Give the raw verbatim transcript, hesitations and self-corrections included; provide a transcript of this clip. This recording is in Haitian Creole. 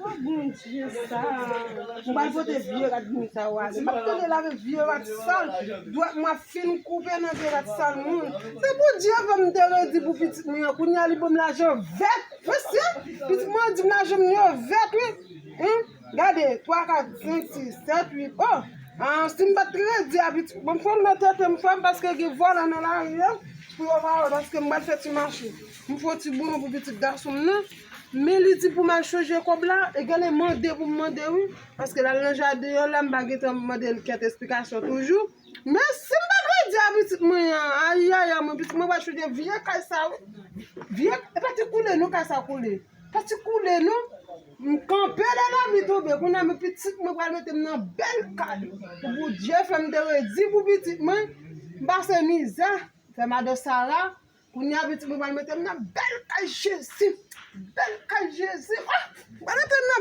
Bondye sa. M pral pote vye rad moun sa yo ale. M ap tande lave vye rad sal. Dwèt mwen ap fin koupe nan vye rad sal moun. Se pou Dye fè m te redi pou pitit mwen an. Kounye a li ban m lajan vèt. Mesye, pitit mwen an di m lajan m yo vèt, wi. Hein? Gade, twa, kat, senk, sis, sèt, uit. Oh! Ah, si m pa t redi a pitit, bon, fò m nan tete m fè m paske gen vòlè nan lari a. Pou yo pa wè, paske m pral fè ti mache. M fè yon ti bouyon pou pitit gason m nan. Men li di pou m al chanje kòb la, e genlè mande pou m mande, wi. Paske l al nan jaden an la, m pa gentan mande l kèk esplikasyon toujou. Men si m pa t redi a pitit mwen an, ayayay, mwen pitit mwen pral chanje vye kay sa, wi. Vye, e pa ti koule non kay sa koule. Pa ti koule non. M kanpe lè lapli tonbe, kounye a men pitit mwen pral mete m nan bèl kay. Pou Bondye fè m te redi pou pitit mwen, m pase mizè, fè madan Sara, kounye a pitit mwen pral mete m nan bèl kay Jezi. Bèl kay Jezi. Ah! Pral mete m nan